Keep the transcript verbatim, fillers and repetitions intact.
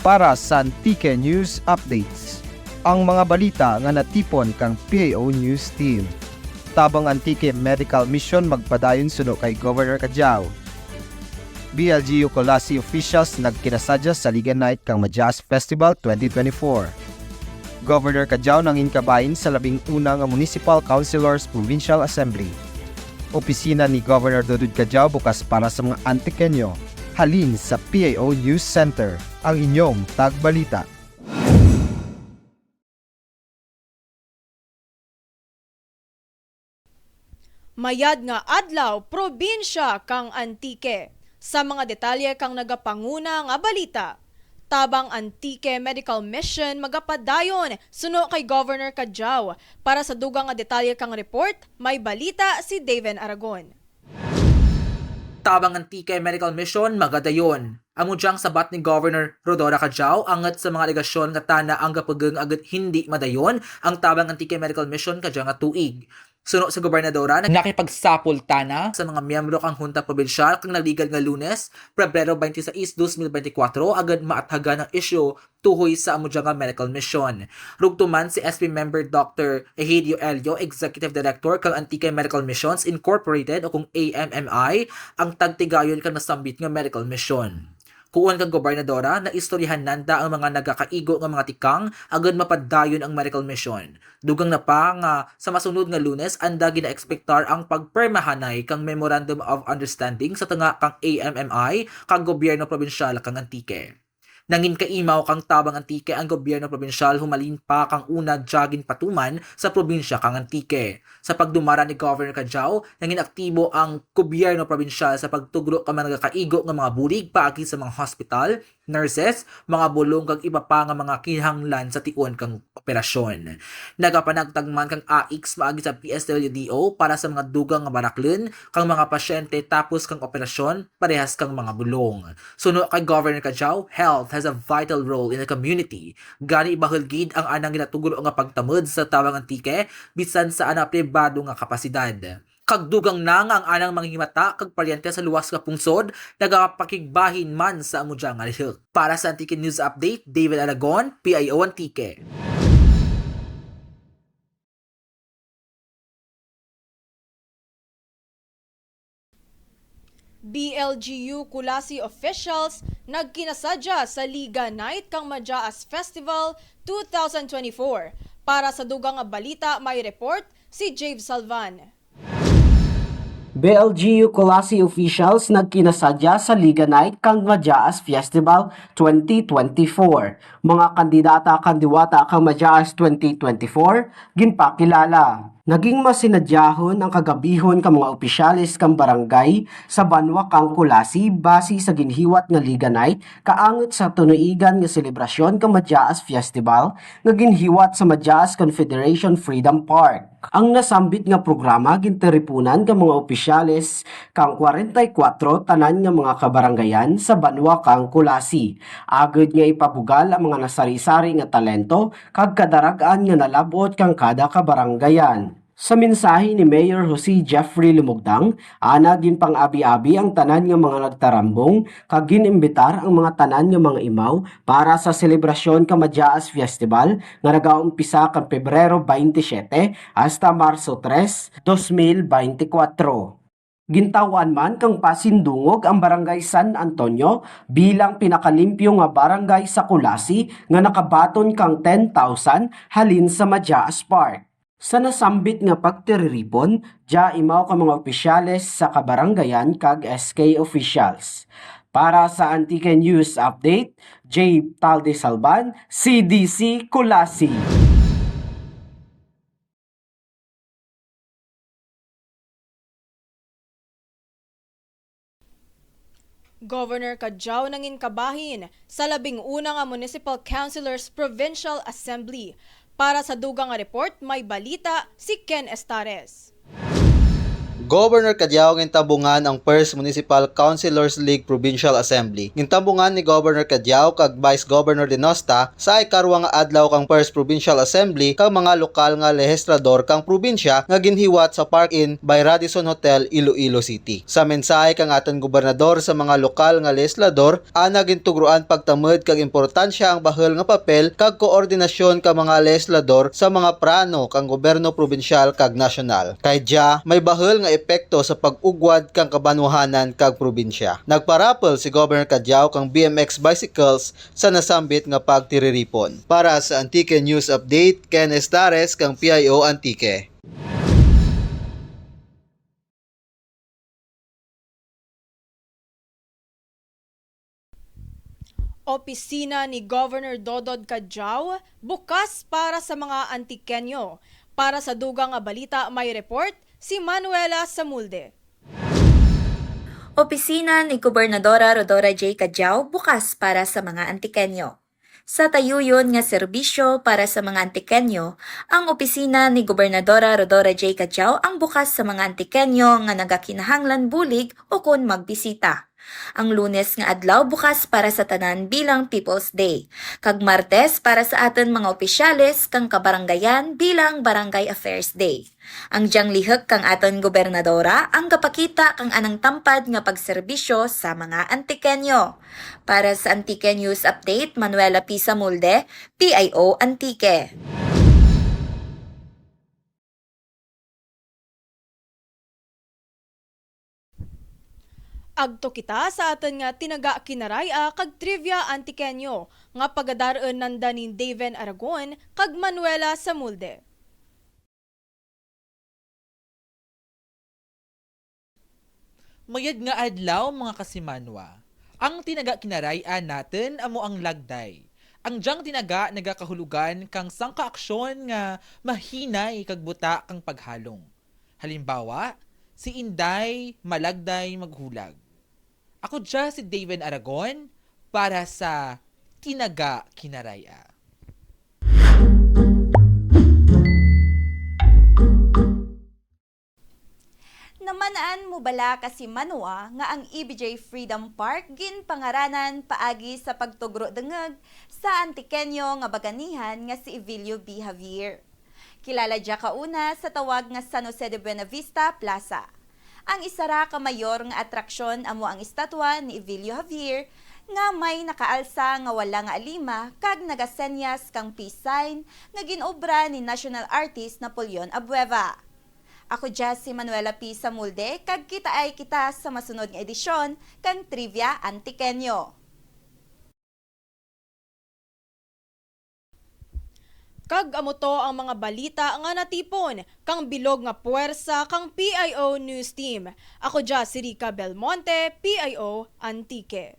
Para sa Antique News Updates, ang mga balita nga natipon kang P I O News Team. Tabang Antique Medical Mission magpadayon suno kay Governor Cadiao. B L G U Culasi officials nagkinasadya sa Liga Night kang Majaas Festival twenty twenty-four. Governor Cadiao nangin kabahin sa labing una nga Municipal Councilors Provincial Assembly. Opisina ni Governor Dodod Cadiao bukas para sa mga Antiqueño. Halin sa P I O News Center, ang inyong tagbalita. Mayad nga adlaw, probinsya kang Antique. Sa mga detalye kang nagapanguna nga balita, tabang Antique Medical Mission magapadayon suno kay Governor Cadiao. Para sa dugang nga detalye kang report, may balita si Daven Aragon. Tabang Antique Medical Mission magadayon. Amo dyang sabat ni Governor Rhodora Cadiao, angut sa mga alegasyon nga tana ang gapugong agud hindi madayon ang Tabang Antique Medical Mission kadya nga tuig. Suno sa gobernadora, nakipagsapol tana sa mga miyembro kang Hunta Probinsyal kang nagligad nga Lunes, Pebrero twenty-six, dos mil bente kwatro, agud maathagan ang isyu tuhoy sa amo dya nga medical mission. Rugto man si S P member Doctor Egidio Elio, Executive Director kang Antique Medical Missions Incorporated o kung A M M I, ang tagtigayon kang nasambit nga medical mission. Kuon kang gobernadora, naistoryahan nanda ang mga nagakaigo nga mga tikang agud mapadayon ang medical mission. Dugang na pa nga sa masunod nga Lunes, anda ginaekspektar ang pagpirmahanay kang Memorandum of Understanding sa tunga kang A M M I kag gobyerno probinsyal kang Antique. Nangin kaimaw kang Tabang Antique ang gobyerno probinsyal humalin pa kang una dya ginpatuman sa probinsya kang Antique. Sa pagdumara ni Governor Cadiao, nangin aktibo ang gobyerno probinsyal sa pagtugro kang mga nagakaigo nga mga bulig paagi sa mga hospital, nurses, mga bulong kag iba pa nga mga kinahanglan sa tion kang operasyon. Nagapanagtag man kang AICS paagi sa P S W D O para sa mga dugang nga baraklun kang mga pasyente tapos kang operasyon parehas kang mga bulong. Suno kay Governor Cadiao, health has a vital role in the community. Gani bahul gid ang anang ginatugro nga pagtamud sa Tabang Antique bisan sa ana pribado nga kapasidad. Kag dugang na nga ang anang mga himata kag paryente sa luwas nga pungsod nagapakigbahin man sa amo dya nga lihuk. Para sa Antique News Update, David Aragon, P I O Antique. B L G U Culasi officials nagkinasadya sa Liga Night kang Majaas Festival two thousand twenty-four. Para sa dugang nga balita, may report si Jave Salvan. B L G U Culasi officials nagkinasadya sa Liga Night kang Majaas Festival twenty twenty-four. Mga kandidata kang Diwata kang Majaas twenty twenty-four, ginpakilala. Naging masinadyahon ang kagabihon kang mga opisyales kang barangay sa banwa kang Culasi base sa ginhiwat nga Liga Night kaangut sa tunuigan nga selebrasyon kang Majaas Festival nga ginhiwat sa Majaas Confederation Freedom Park. Ang nasambit nga programa gintiripunan kang mga opisyales kang kwarenta y kwatro tanan nga mga kabarangayan sa banwa kang Culasi. Agud nga ipabugal ang mga nasari-sari nga talento kag kadarag-an nga nalab-ot kang kada kabarangayan. Sa mensahe ni Mayor Jose Jeffrey Lumugdang, ana ginpang-abi-abi ang tanan nga mga nagtarambong kag gin-imbitar ang mga tanan nga mga imaw para sa selebrasyon kang Majaas Festival nga nagaumpisa kang Pebrero baynte siyete hasta Marso tres, dos mil baynte kwatro. Gintaw-an man kang pasindungog ang Barangay San Antonio bilang pinakalimpyo nga barangay sa Culasi nga nakabaton kang ten thousand halin sa Majaas Park. Sa nasambit nga pagtiriripon, dya imaw kang mga opisyales sa kabarangayan kag S K officials. Para sa Antique News Update, Jave Talde Salban, C D C Culasi. Governor Cadiao nangin kabahin sa labing una nga Municipal Councilors Provincial Assembly. Para sa dugang nga report, may balita si Ken Estares. Governor Cadiao, gintambungan ang First Municipal Councilors League Provincial Assembly. Gintambungan ni Governor Cadiao kag Vice Governor Denosta sa ikarwa nga adlaw kang First Provincial Assembly kang mga lokal nga lehislador kang probinsya nga ginhiwat sa Park Inn by Radisson Hotel, Iloilo City. Sa mensahe kang atun gobernador sa mga lokal nga lehislador, ana gintugroan pagtamud kag importansya ang bahul nga papel kag koordinasyon kang mga lehislador sa mga plano kang gobyerno probinsyal kag nasyonal. Kay dya, may bahul nga epekto sa pag-ugwad kang kabanwahanan kag probinsya. Nagparapel si Governor Cadiao kang B M X bicycles sa nasambit nga pagtiriripon. Para sa Antique News Update, Ken Estares kang P I O Antique. Opisina ni Governor Dodod Cadiao bukas para sa mga Antiqueño. Para sa dugang nga balita, may report si Manuela Samulde. Opisina ni Gobernadora Rhodora J. Cadiao bukas para sa mga Antiqueño. Sa tayuyon nga serbisyo para sa mga Antiqueño, ang opisina ni Gobernadora Rhodora J. Cadiao ang bukas sa mga Antiqueño nga nagakinahanglan bulig ukon magbisita. Ang Lunes nga adlaw bukas para sa tanan bilang People's Day, kag Martes para sa atun mga opisyales kang kabarangayan bilang Barangay Affairs Day. Ang dyang lihuk kang atun gobernadora ang gapakita kang anang tampad nga pagserbisyo sa mga Antiqueño. Para sa Antique News Update, Manuela P. Samulde, P I O Antique. Agto kita sa atun nga Tinaga Kinaray-a kag Trivia Antiqueño nga pagadar-un nanda ni Daven Aragon kag Manuela Samulde. Mayad nga adlaw, mga kasimanwa. Ang Tinaga Kinaray-a natun amo ang lagday. Ang dyang tinaga nagakahulugan kang sangka aksyon nga mahinay kag buta kang paghalong. Halimbawa, si Inday malagday maghulag. Ako dya si Daven Aragon para sa Tinaga Kinaray-a. Naman-an mo bala, kasimanwa, nga ang E B J Freedom Park ginpangaranan paagi sa pagtugro dungug sa Antiqueño nga baganihan nga si Evelio B. Javier? Kilala dya kauna sa tawag nga San Jose de Buenavista Plaza. Ang isara ka mayor nga atraksyon amo ang estatwa ni Evelio Javier nga may nakaalsa nga wala nga alima kag nagasenyas kang peace sign nga gin-obra ni national artist Napoleon Abueva. Ako dya si Manuela P. Samulde, kag kitaay kita sa masunod nga edisyon kang Trivia Antiqueño. Kag amo to ang mga balita nga natipon kang bilog nga puwersa kang P I O News Team. Ako dya si Rica Belmonte, P I O Antique.